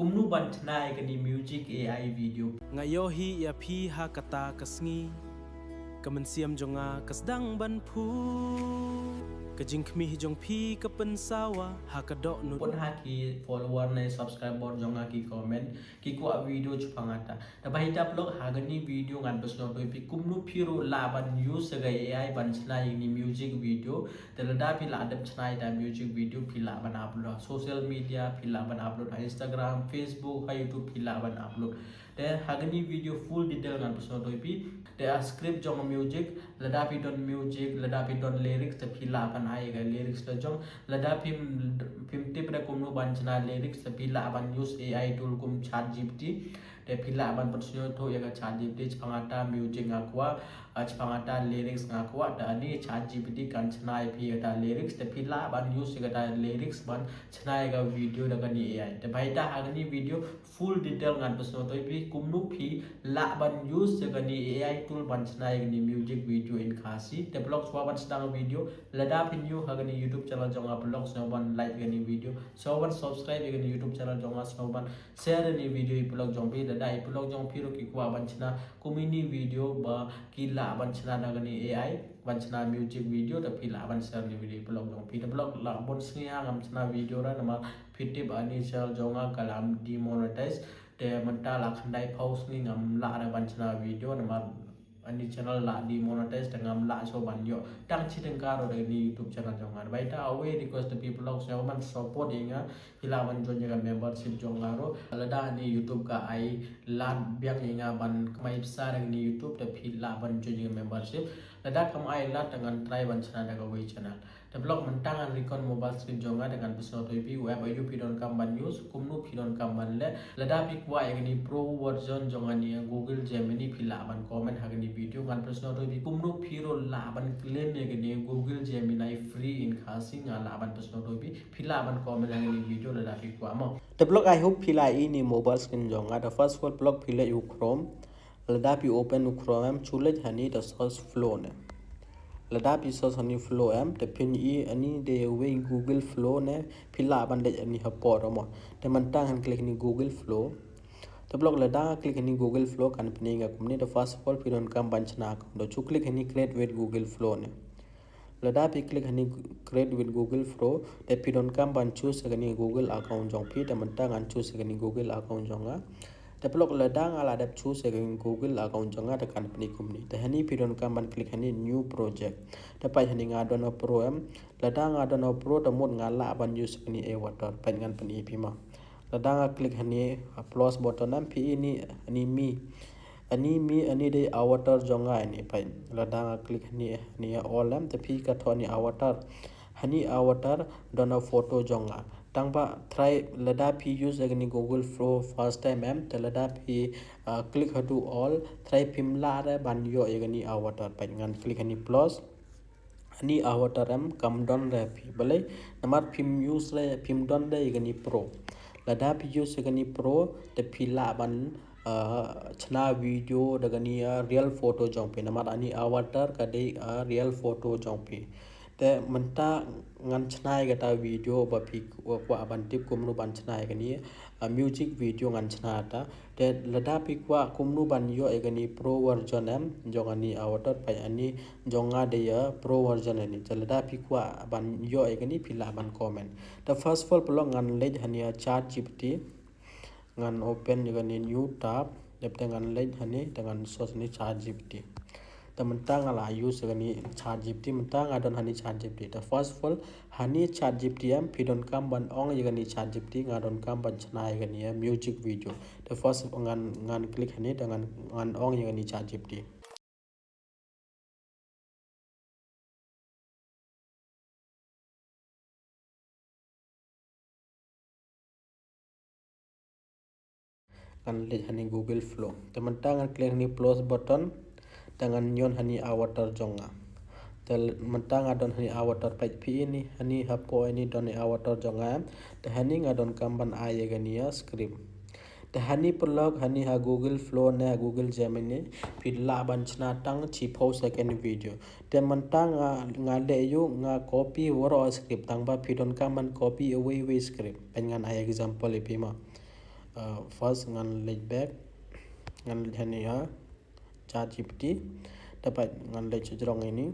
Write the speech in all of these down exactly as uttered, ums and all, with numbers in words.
Kumno ban chna ïa kane music A I video. Nga ïohi ïa phi ha kata ka sngi. Ka mynsiem jong nga ka sdang ban phu. Ka jingkhmih jong phi ka pynsawa ha ka dohnud. Pun ha ki follower ne subscriber jong nga ki comment. Ki kwah video chpang ata. Te ba ita vlog ha kane video ngan pynsngew to ïa phi kumno phi ruh lah ban use ïa ka A I ban chna ïa kane music video. Te lada phi lah dep chna ïa ka music video phi lah ban upload ha social media, phi lah ban upload ha Instagram, Facebook, ha YouTube phi lah ban upload. Te ha kane video full detail ngan pynsngew to ïa phi. Te a script jong music, lada phi don music, lada phi don lyrics, te phi lah ban ai ïa ka lyrics la jong. Lada phim, phim tip da kumno ban chna lyrics, te phi lah ban use A I tool kum ChatGPT. Te phi lah ban pynsngew to ïa ka ChatGPT chpang ata music nga kwah, ah, chpang ata lyrics nga kwah, te ani ChatGPT kan chna ïa phi ata lyrics, te phi lah ban use ïa kata lyrics ban chna ïa ka video da kane A I. Te ba ita ha kane video full detail ngan pynsngew to ïa phi kumno phi lah ban use ïa kane A I tool ban chna ïa kane music video in Khasi. Te vlog shuwa ban sdang video, lada phi new ha kane YouTube channel jong nga vlog shuwa ban like kane video, shuwa ban subscribe ïa kane YouTube channel jong nga, shuwa ban share ïa kane video ïa vlog jong phi, lada ïa vlog jong phi ruh ki kwah ban chna kum ïa kane video ba ki lah ban chna da kane A I ban chna music video, te phi lah ban share ïa kane video ïa vlog jong phi. Te vlog la bun sngi ha ngam chna video ra namar phi tip ani channel jong nga ka la demonetize. Te mynta la khyndai phew sngi ngam lah re ban chna video namar ani channel la demonetize te ngam lah shuh ban ïoh tang shi tyngka ruh da kane YouTube channel jong nga. Ba ita a wei request to phi vlog shuwa ban support ïa nga, phi lah ban join ïa ka membership jong nga ruh. Lada ani YouTube ka ai lad biang ïa nga ban kamai pisa da kane YouTube te phi lah ban join ïa ka membership. Lada kam ai lad te ngan try ban chna da kawei channel. Te vlog mynta ngan recon mobile screen jong nga te ngan pynsngew to ïa phi, u app aiu phi donkam ban use, kumno phi donkam ban leh. Lada phi kwah ïa kane pro version jong kane Google Gemini phi lah ban comment ha kane video, ngan pynsngew to ïa phi kumno phi ruh lah ban claim ïa kane Google Gemini free in Khasi, nga lah ban pynsngew to ïa phi, phi lah ban comment ha kane video lada phi kwah mo. Te vlog, I hope phi la ïohi ïa kane mobile screen jong nga. Te first of all vlog phi leit u Chrome. Lada phi open u Chrome em, shu leit hani te search Flow ne. Lada phi search hani Flow em, te phin ïohi ani dei wei Google Flow ne, phi lah ban leit ani hapoh ruh mo. Te mynta ngan click hani Google Flow. Te vlog lada click hani Google Flow kan pyni ïa nga kumne. Te first of all phi donkam ban chna account. Te shu click hani create with Google Flow ne. Lada phi click hani create with Google Flow, te phi donkam ban choose ïa kane Google account jong phi, te mynta ngan choose ïa kane Google account jong nga. Te vlog lada nga la dep choose ïa kane Google account jong nga, te kan pyni kumne. Te hani phi donkam ban click hani new project. Te peit hani nga don ha pro em. Lada nga don ha pro, te mut nga lah ban use ïa kane avatar. Peit ngan pyni ïa phi mo. Lada nga click hani, ah, plus button em, phi ïohi ani, ani mi. Ani mi, ani dei avatar jong nga ani, peit. Lada nga click hani, hani all em, te phi ka thoh ani avatar. Hani avatar don ha photo jong nga. Tang ba try lada phi use ïa kane Google Flow first time em, te lada phi, ah, click haduh all, try phim lah re ban ïoh ïa kane avatar, peit ngan click hani plus. Ani avatar em kam don re phi. Balei? Namar phim use re, phim don re ïa kane pro. Lada phi use ïa kane pro, te phi lah ban, ah, chna video da kane, ah, real photo jong phi. Namar ani avatar ka dei, ah, real photo jong phi. Te mynta ngan chna ïa kata video ba phi kwah ban tip kumno ban chna ïa kane, ah, music video ngan chna ta. Te lada phi kwah kumno ban ïoh ïa kane pro version em, jong ani avatar, peit ani jong nga dei ïa pro version ani. Te lada phi kwah ban ïoh ïa kane phi lah ban comment. Te first of all vlog ngan leit hani ïa ChatGPT. Ngan open ïa kane new tab. Dep te ngan leit hani, te ngan search hani ChatGPT. Te mynta nga la use ïa kane ChatGPT, mynta nga don hani ChatGPT. Te first of all, hani ChatGPT em, phi donkam ban ong ïa kane ChatGPT, nga donkam ban chna ïa kane music video. Te first of all ngan, ngan click hani, te ngan, ngan ong ïa kane ChatGPT. Ngan leit hani Google Flow. Te mynta ngan click hani plus button. Te ngan ñion hani avatar jong nga. Te mynta nga don hani avatar, peit phi ïohi hani hapoh ïohi don hani avatar jong nga. Te hani nga donkam ban ai ïa kane ïa script. Te hani paralok hani ha Google Flow ne ha Google Gemini phi lah ban chna tang shiphew second video. Te mynta nga, nga leh ïa u, nga copy waroh script, tang ba phi donkam ban copy iwei iwei script. Peit ngan ai example ïa phi mo. Uh, first ngan leit back, ngan leit hangne ha ChatGPT. Te pat ngan leit sha jrong ini.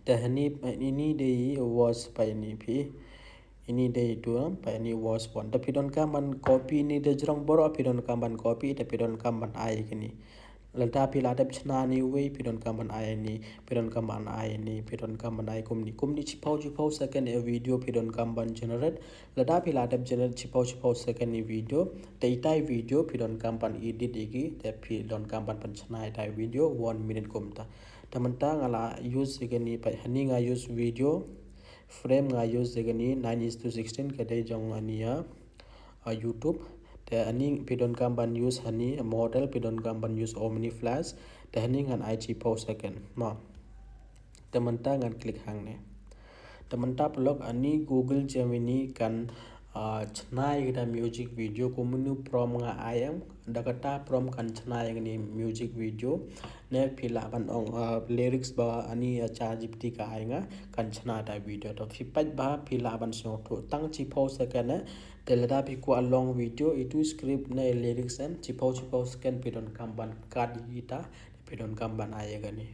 Te hangne, ini dei voice pat ini phi. Ini dei tu, pat ini voice one. Te phi donkam ban copy ini da jrong baroh, phi donkam ban copy, te phi donkam ban ai kane. Lada phi la dep shna ini wei, phi donkam ban ai ini, phi donkam ban ai ini, phi donkam ban ai kumne. Kumne shiphew shiphew second ïa video phi donkam ban generate. Lada phi la dep generate shiphew shiphew second ïa video, te itai video phi donkam ban edit ïa ki, te phi donkam ban pynshna itai video one minute kumta. Te mynta nga la use ïa kane pat, hangne nga use video frame, nga use ïa kane nine is to sixteen, ka dei jong hangne ïa uh, YouTube. Te hangne phi donkam ban use hangne model, phi donkam ban use Omni Flash. Te hangne ngan ai shiphew second. Mo. Te mynta ngan click hangne. Te mynta paralok, hangne Google Gemini kan, uh, shna ïa kata music video kumno prompt nga ai em. Da kata prompt kan shna ïa kane music video. Ne phi lah ban ong, uh, lyrics ba hangne, uh, ChatGPT ka ai nga kan shna ta video. To phi peit ba phi lah ban sngewthuh tang shiphew second eh. Te lada phi kwah long video, itu script ne lyrics em, shiphew shiphew second phi donkam ban cut ïa kita, phi donkam ban ai ïa kane.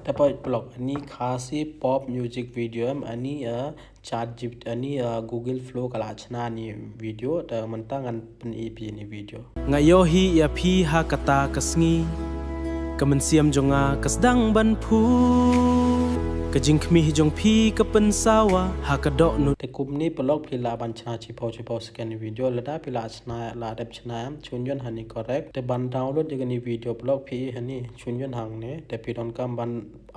Te peit paralok, hangne Khasi pop music video em, hangne, uh, ChatGPT, hangne, uh, Google Flow ka la shna hangne video, te mynta ngan pyni phi hangne video. Nga ïohi ïa phi ha kata ka sngi, ka mynsiem jong nga ka sdang ban phuh, ka jingkhmih jong phi ka pynsawa ha ka dohnud. Te kumne paralok phi lah ban shna shiphew shiphew second video, lada phi la shna, la dep shna em, shun ïa hangne correct. Te ban download ïa kane video paralok phi hangne, shun ïa hangne, te phi donkam ban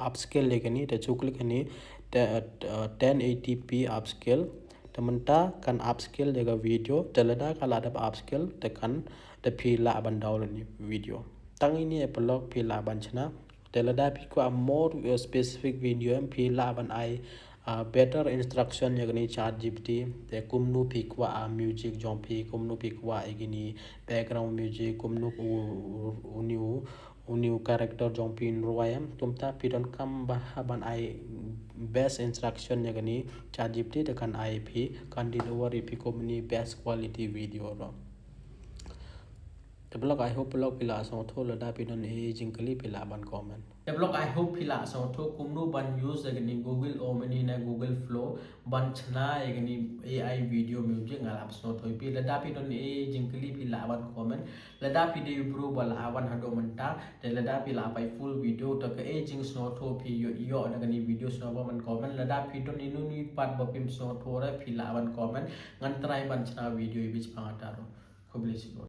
upscale ïa kane, te shu click hangne, te, uh, ten eighty p upscale. Te mynta kan upscale ïa ka video, te lada ka la dep upscale, te kan, te phi lah ban download ïa video. Tang ine eh paralok phi lah ban shna. Te lada phi kwah more, uh, specific video em, phi lah ban ai, uh, better instruction ïa kane ChatGPT. Te kumno phi kwah, uh, music jong phi, kumno phi kwah ïa kine background music, kumno u, u, u new u new character jong phi un rwai em. Kumta phi donkam ba, ban ai best instruction ïa kane ChatGPT, te kan ai phi, kan deliver ïa phi kumne best quality video ruh. Te paralok, I hope paralok phi la sngewthuh, lada phi don ei jingkylli phi lah ban comment. Te paralok, I hope phi la sngewthuh kumno ban use ïa kane Google Omni ne Google Flow ban shna ïa kane A I video music. Nga la sngewthuh ïa phi, lada phi don ei jingkylli phi lah ban comment. Lada phi dei u bru ba la wan haduh mynta, te lada phi la peit full video, te kaei jingsngewthuh phi ïoh, ïoh na kane video sngewbha ban comment. Lada phi don ino ino pat ba phim sngewthuh re phi lah ban comment. Ngan try ban shna video ïa phi shaphang kata ruh. Khublei shibun.